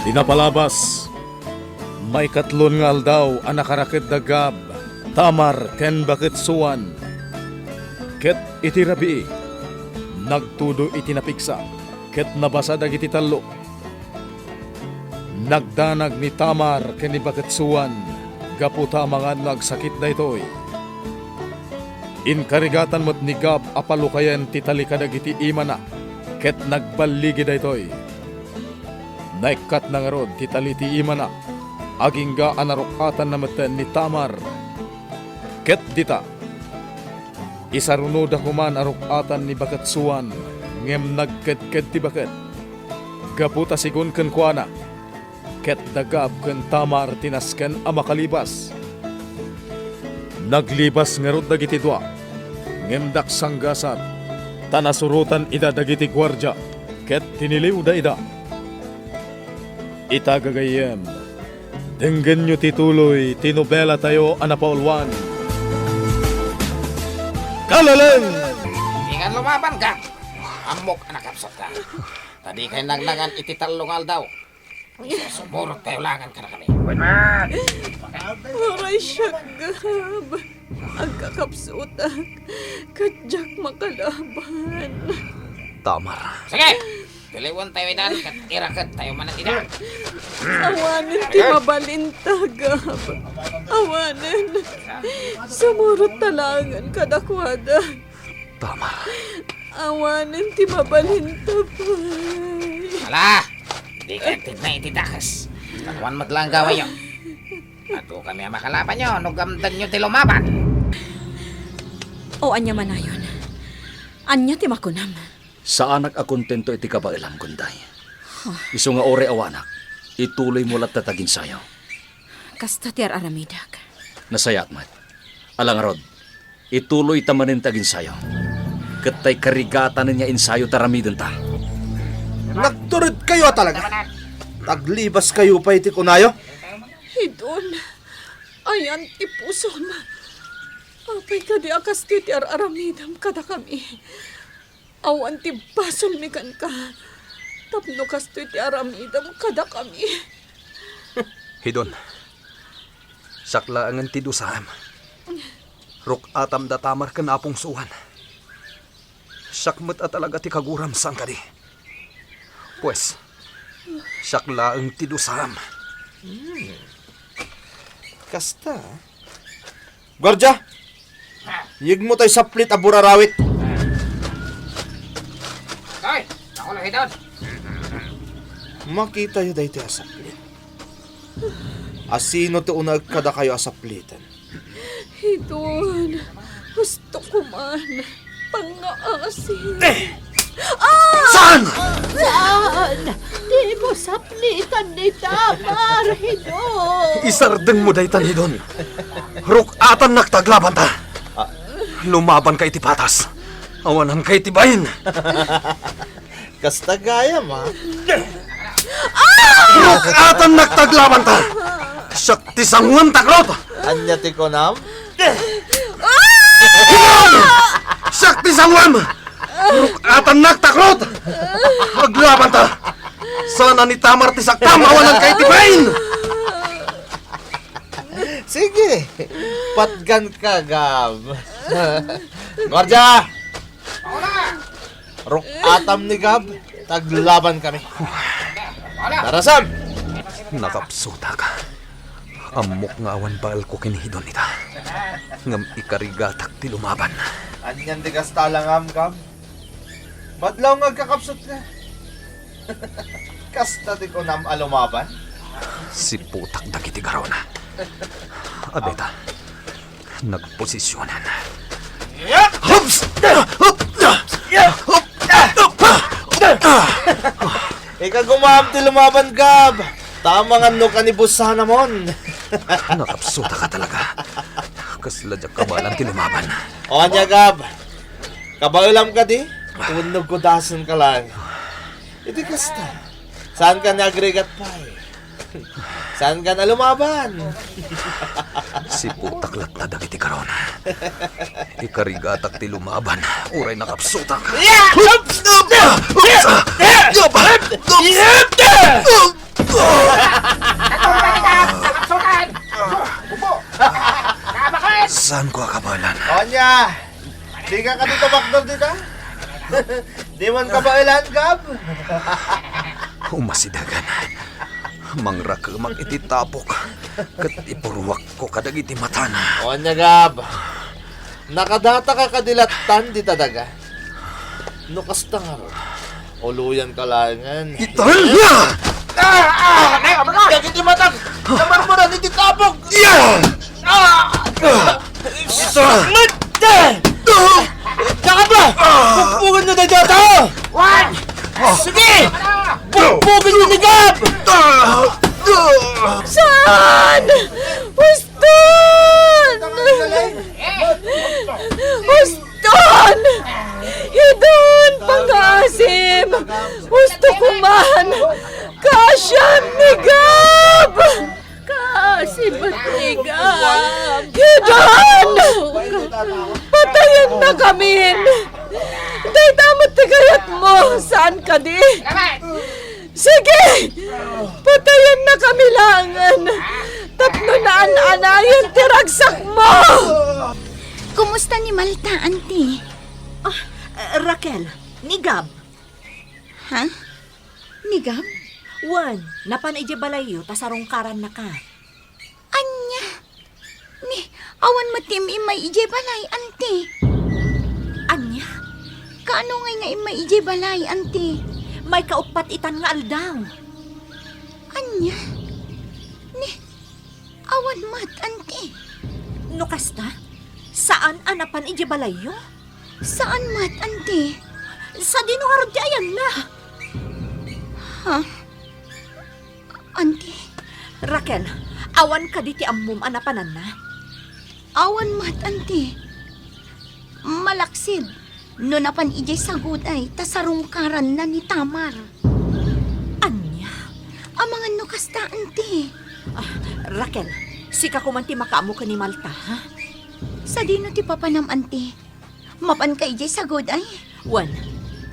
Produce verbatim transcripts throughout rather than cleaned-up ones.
Di napalabas, maikatlon nga aldaw a nakaraked da Gab, Tamar, ken baket Suan. Ket iti rabii, nagtudo iti napigsa, ket nabasa dagiti tallo. Nagdanag ni Tamar ken ni baket Suan gapu ta amangan no agsakit daytoy. Inkarigatan met ni Gab a palukayen ti tali kadagiti imana, ket nagballigi daytoy. Naikkatna ngarud ti tali ti imana, agingga a naruk-atanna metten ni Tamar. Ket dita, isarunoda koman a ruk-atan ni baket Suan, ngem nagkedked ti baket. Gapu ta sigun kenkuana, ket da Gab ken Tamar ti nasken a makalibas. Naglibas ngarud dagiti dua, ngem daksanggasat, ta nasurotan ida dagiti guardia, ket tiniliwda ida. Ita, gagayyem, denggenyo ti tuloy ti nobelatayo a napauluan. Kalaleng! Dikan lumaban, Gab. Ammok a nakapsutka. Ta dikay nangnangan iti tallo nga aldaw. Sumurot tayo langan kadakami. Uray siak, Gab. Agkakapsutak, ket diak makalaban. Tamar. Sige! Tiliwen tayo idan, ket iraked tayo manen ida. Awanen ti mabalinta, Gab. Awanen. Sumurot ta laengen kadakuada. Tamar. Awanen ti mabalinta pay. Ala! Dikay agtignay iti dakes. Awan met la nga gawayo. Adukami a makalabanyo no gamdenyo ti lumaban. O ania manayon? Ania ti makunam? Saanak a kontento iti kabaelam, Gunday. Isu nga uray awanak, ituloymo latta ti aginsayo. Kasta ti ar-aramidek. Nasayaat met. Ala ngarud, ituloyta manen ti aginsayo. Ket tay karigatanen nga insayo ti aramidenta. Nagturedkayo a talaga. Taglibaskayo pay ti kunayo. Hidon, ayan ti pusom. Apay kadi a kastoy ti ar-aramidem kadakami? Awan ti basolmi kenka tapno kastoy ti aramidem kadakami. Hidon, siak laengen ti dusaem. Ruk-atam da Tamar ken Apong Suan. Siak met a talaga ti kaguram, saan kadi? Pues, siak laeng ti dusaem. Hmm. Kasta, Guardia! Yegmo tay saplit a burarawit. Ay, ako na, Hidon. Makitayo daytoy a saplit. Asino ti unaek kadakayo a sapliten? Hidon, gusto ko man. Pangngaasim. Ah! Saan? Saan? Dimo saplitan ni Tamar, Hidon. Isardengmo daytan, Hidon. Ruk-atannak ti aglabanta. Ah. Lumabanka iti patas. Awananka iti bain. Kasta gayam, a. Ruk-atannak ti aglabanta. Siak ti sanguem, takrot. Ania ti kunam? Siak ti sanguem! Ruk-atannak, takrot! Aglabanta! Saan a ni Tamar ti saktam, awananka iti bain! Sige, patganka, Gab. Guardia! Ruk-atam ni Gab, taglaban kami. Darasam! Nakapsutak. Ammok nga awan baelko ken ni Hidon ita. Ngem ikarigatak ti lumaban. Anian ti kasta langam, Gab? Madlaw nga agkakapsutka. Kasta ti kunam a lumaban? Siputak dagiti garona. Adda ita. Nagposisionan. Hups! Ikagumaam ti lumaban, Gab. Ta amangan no kanibusanamon. Nakapsutaka talaga. Kasla diak kabaelan ti lumaban. O ania, Gab? Kabaelam kadi? Wenno gudasenka laeng? Iti kasta, saanka nga agrigat pay? Saanka nga lumaban? Siputak latta dagiti garona. Ikarigatak ti lumaban, uray nakapsutak. Oops! Oops! Oops! Saanko a kabaelan. Ania, dika kadi tumakder dita? Diman kabaelan, Gab? Umasidagan. Mangrakemak iti tapok, ket ipuruakko kadagiti matana. Ania, Gab? Nakadataka kadi lattan dita daga? No kasta ngarud, uloyanka laengen. Italia! Ah! Ah! Dagiti matag! Namarmuran iti tapok! Yeah! Ah! Sa- Mate! Diaka ba? Bugbogenyo daytoy a tao! Wan! Sige! Bugbogenyo ni Gab! Saan? Huston! Huston! Hidon, pangngaasim! Husto ko man! Kaasiam ni Gab! Kaasiam ni Gab! Hidon! Patayennakamin! Dayta met ti kayatmo, saan kadi? Sige! Patayennakami laengen tapno naan-anayen ti ragsakmo! Kumusta ni Malta, Auntie? Ah, Raquel, ni Gab. Ha? Ni Gab? Wen, napan idiay balayyo ta sarungkarannaka. Ania? Ni, awan met ti im-immay idiay balay, Auntie. Ania? Kaano ngay nga immay idiay balay, Auntie? Maikauppat itan nga aldaw. Ania? Ni, awan met, Auntie. No kasta, saan a napan idiay balayyo? Saan met, Auntie? Sadino ngarud ti ayanna? Ha? Auntie? Raquel, awan kadi ti ammom a napananna? Awan met, Auntie. Malaksid no napan idiay saguday ta sarungkaranna ni Tamar. Ania? Amangan no kasta, Auntie. Ah, Raquel, sika koman ti makaammo ken ni Malta, ha? Sadino ti papanam, Auntie? Mapanka idiay saguday? Wen,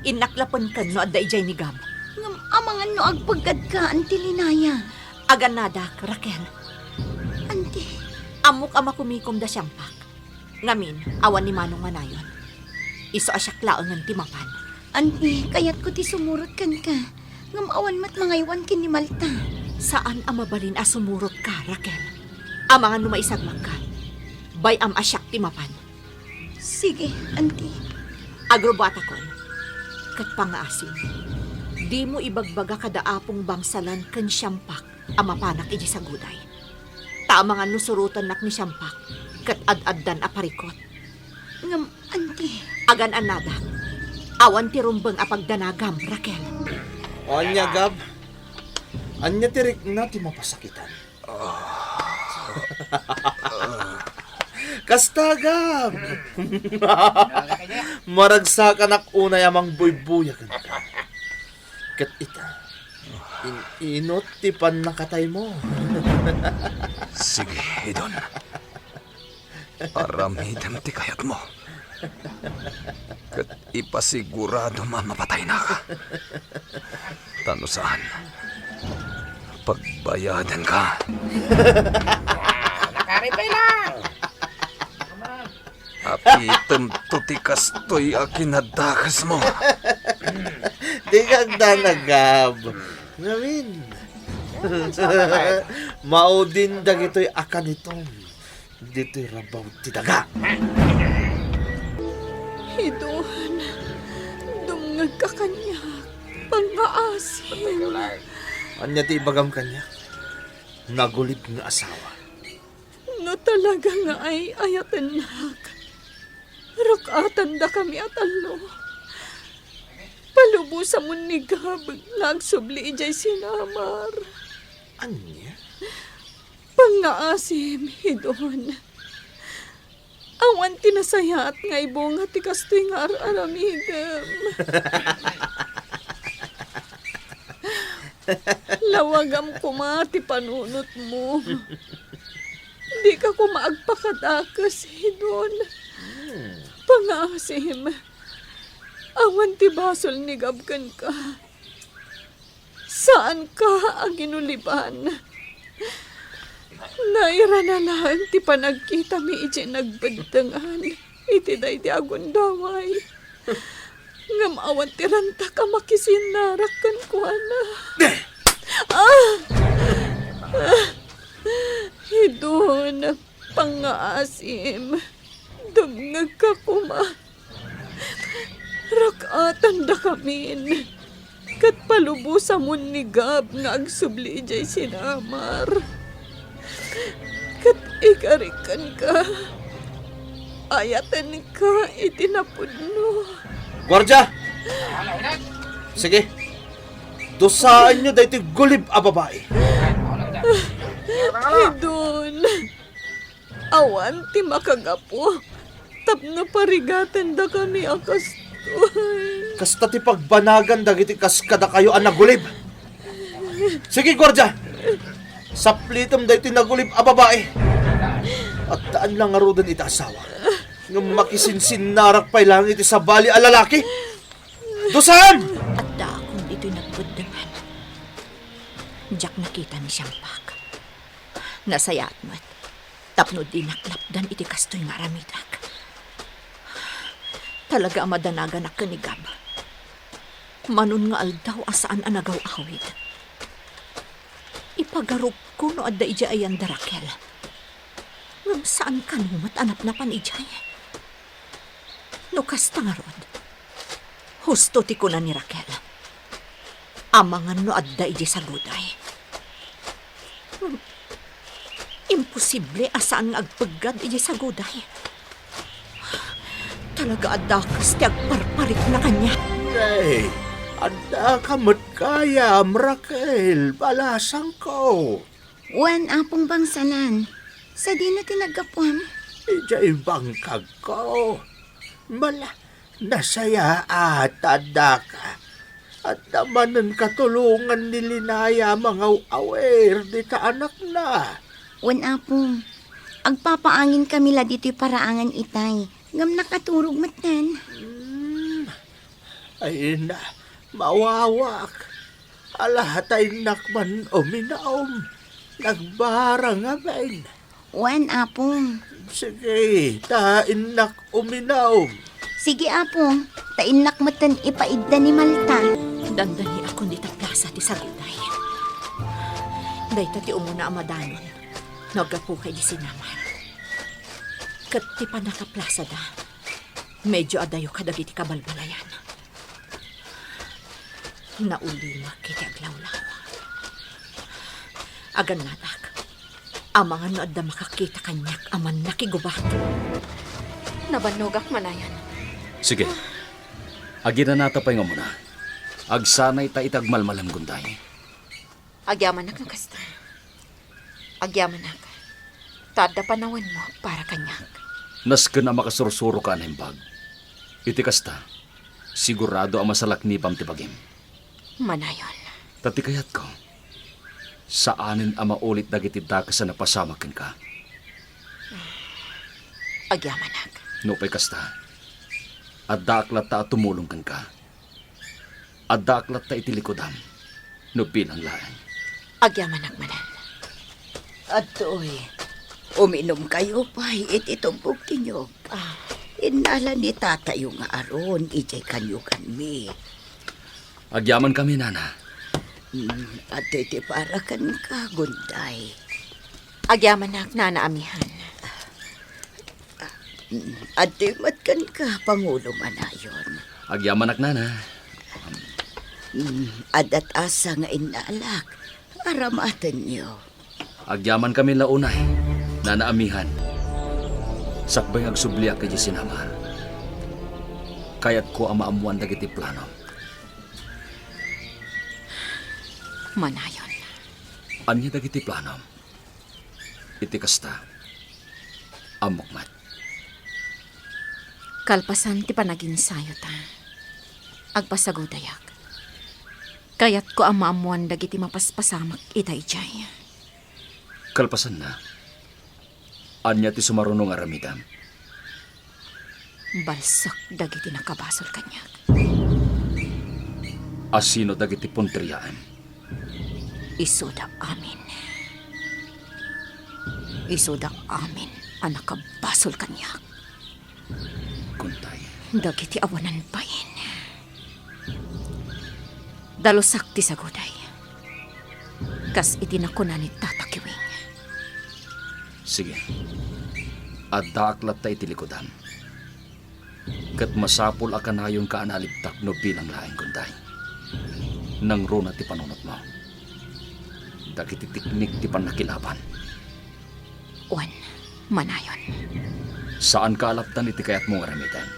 innak lapenken no adda idiay ni Gab. Ngem amangan no agpeggadka, Auntie Linaya. Agannadak, Raquel. Auntie. Ammok a makumikom da Siampak. Ngamin, awan ni Manong Manayon. Isu a siak laengen ti mapan. Auntie, kayatko ti sumurot kenka. Ngem awan met mangaywan ken ni Malta. Saan a mabalin a sumurotka, Raquel. Amangan no maisagmakka. Bay-am a siak ti mapan. Sige, Auntie. Agrubatakon. Ket pangngaasim, dimo ibagbaga kada Apong Bangsalan ken Siampak a mapanak idiay saguday. Ta amangan no surotennak ni Siampak ket ad-addan a parikut. Ngem, Auntie. Agan-annadak. Awan ti rumbeng a pagdanagam, Raquel. O ania, Gab? Ania ti rikna ti mapasakitan? Kasta, Gab. Maragsakanak unay a mangbuybuya kenka. Ket ita, in-inut ti pannakataymo. Sige, Hidon. Aramidem ti kayatmo. Ket ipasiguradom a mapataynak. Ta no saan, pagbayadanka. Nakaripay lang! Apitemto ti kastoy a kinadakesmo. Dika agdanag, Gab. Ngamin. Maudin dagitoy a kanitom ditoy rabaw ti daga. Hidon, dumngegka kaniak, pangngaasim. Ania ti ibagam kaniak? Nagulip nga asawa. No talaga nga ay-ayatennak, rak-atandakami a tallo. Palubosamon ni Gab nga agsubli idiay sinamar. Ania? Pangngaasim, Hidon. Awan ti nasayaat nga ibunga ti kastoy nga ar-aramidem. Lawagam koma ti panunotmo. Dika koma agpakadakes, Hidon. Hmm. Pangngaasim, awan ti basol ni Gab kenka. Saanka a ginuliban. Nairana laeng ti panagkitami idiay nagbeddengan iti daydi a gundaway. Ngem awan ti rantak a makisinnarak kenkuana. Ah! Idun, pangngaasim. Dumngegka koma. Rak-atandakamin. Ket palubosamon ni Gab nga agsubli idiay sinamar. Ket ikarik kenka, ayatenka iti napudno. Guardia! Sige, dusaenyo daytoy gulib a babai. Idun, awan ti makagapu tapno parigatendakami a kastoy. Kasta ti pagbanagan dagiti kas kadakayo a nagulib. Sige, guardia! Saplitem daytoy nagulib a babai. Addaan la ngaruden iti asawa. Ngem makisinsinnarak pay laeng iti sabali a lalaki. Dusaem! Addaakon ditoy nagbeddengan. Diak nakita ni Siangpak. Nasayaat met tapno dinak lapdan iti kastoy nga aramidek. Talaga a madanaganak ken ni Gab. Manon nga aldaw a saan a nagaw-awid. Ipagarupko no adda idiay ayan da Raquel. Ngem saan kano met a napnapan idiay. No kasta ngarud, husto ti kuna ni Raquel. Amangan no adda idiay saguday. Imposible a saan nga agpeggad idiay saguday. Talaga a dakes ti agparparikna kaniak. Nay, addaka met gayam, Raquel, balasangko. Wen, Apong Bangsalan. Sadino ti naggapuam? Idiay bangkagko. Mala, nasayaat ta addaka. Adda manen katulongan ni Linaya a mangaw-awir dita anakna. Wen, Apong. Agpapaanginkami la ditoy paraangan itay. Ngem nakaturog metten. Hmm. Ay, ina, mawawak. Ala, ta innak man uminaw. Nagbarang amin. Wen, Apong. Sige, ta innak uminaw. Sige, Apong. Ta innak metten ipaidda ni Malta. Dandaniakon dita plasa ti saguday. Dayta ti umuna a madanon no aggapuka idiay sinamar. Ket ti pannakaplasada, medio adayo kadagiti kabalbalayan. Naulimek iti aglawlaw. Agannadak, amangan no adda makakita kaniak a mannakigubat. Nabannogak, Manayon. Sige. Aginanata pay nga umuna. Agsanay ta iti agmalmalem, Gunday. Agyamanak no kasta. Agyamanak, ta adda panawenmo para kaniak. Nasken a makasursuroka a naimbag. Iti kasta, sigurado a masalaknibam ti bagim. Manayon. Ta ti kayatko, saanen a maulit dagiti dakes a napasamak kenka. Agyamanak. Nupay kasta, addaak latta a tumulong kenka. Addaak latta iti likudam, no bilang laeng. Agyamanak manen. Adtoy, uminumkayo pay iti tubbog ti niyog. Ah. Innala ni tatayo nga Aaron idiay kanyoganmi. Agyamankami, nana. Mm, adtoy ti para kenka, Gunday. Agyamanak, nana amihan. Mm, adtoy met kenka, Pangulo Manayon. Agyamanak, nana. Mm, adda tasa nga innalak. Aramatenyo. Agyamankami la unay, nana amihan. Sakbay nga agsubliak idiay sinamar, kayatko a maammoan dagiti planom. Manayon. Ania dagiti planom? Iti kasta, ammok met. Kalpasan ti panaginsayota, agpasagudayak. Kayatko a maammoan dagiti mapaspasamak ita idiay. Kalpasanna, ania ti sumaruno nga aramidem? Balsek dagiti nakabasol kaniak. Asino dagiti punteriaem? Isuda amin. Isuda amin a nakabasol kaniak. Kuntay. Dagiti awanan bain. Dalusak ti saguday. Kas iti nakuna ni Tata Kiwing. Sige. Addaak latta iti likudan. Ket masapul a kanayonka a nalib tapno bilang laeng, Kuntay. Nangruna ti panunotmo. Dagiti teknik ti pannakilaban. Wen, manayon. Saanka a lapdan iti kayatmo nga aramiden.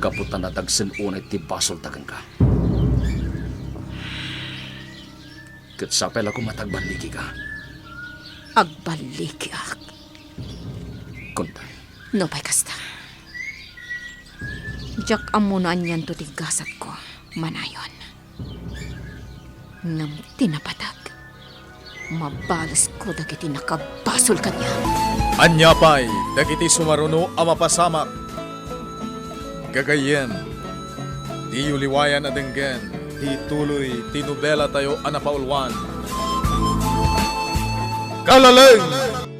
Gapu ta nadagsen unay ti basolta kenka. Ket sapay la koma ta agballikika. Agballikiak? Kuntay. Nupay kasta, diak ammo no anianto ti gasatko, manayon. Ngem ti napateg, mabalesko dagiti nakabasol kaniak. Ania pay dagiti sumaruno a mapasamak? Gagayyem, diyo liwayan a denggen ti ituloy ti nobelatayo a napauluan, Kalaleng!